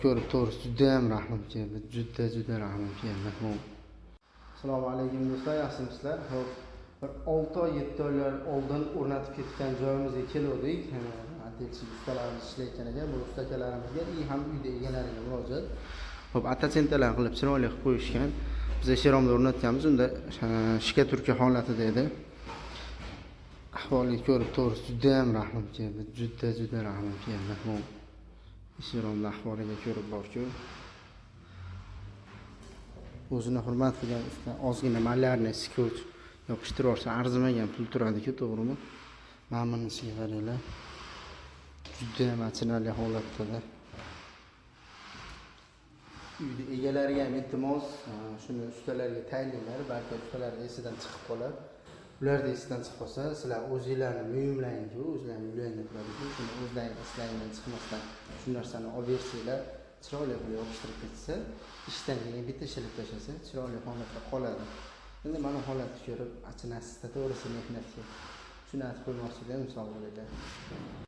Ko'rib, to'g'risi, judayam rahmim keldi, juda juda rahmim keldi. Assalomu alaykum, do'stlar, yaxshimisizlar? Ho'p, bir 6 oy, 7 oylar oldin o'rnatib ketgan joyimizga keluvdik. Отделщик ustalarimiz ishlayotgan ekan. Bu usta akalarimizga и ham uyda egalariga murojaat. Ho'p, оттенка lar qilib, chiroyli qilib qo'yishgan. Biz Sheromda o'rnatganmiz, unda штукатурка holatida edi. Ahvolini ko'rib, to'g'risi, judayam rahmim keldi, juda juda rahmim keldi. Bu Sheromda ahvoliga ko'rib borku, o'zini hurmat qilgan usta ozgina малярный скотч yopishtirib yuborsa, arzimagan pul turadiku, to'g'rimi? Mana bunisiga qaranglar, judayam achinarli holatdada. Uyni egalariga ham iltimos, shuni ustalarga tayinlanglar, balki ustalar esidan chiqib qolar. Ularni esidan chiqib qolsa, sizlar o'zinglarni buyumlaringku, o'zlaringni uylaringda turadiku, shuni o'zlaring eslaringdan chiqmasdan shu narsani olib bersanglar, chiroyli qilib yopishtirib ketsa, ishdan keyin bitta ishlatib tashlasa, chiroyli holatda qoladi. Endi mana holatni ko'rib achinasizda, to'g'risi, mehnatga. Shuni aytib qo'ymoqchi edim, sog' bo'linglar.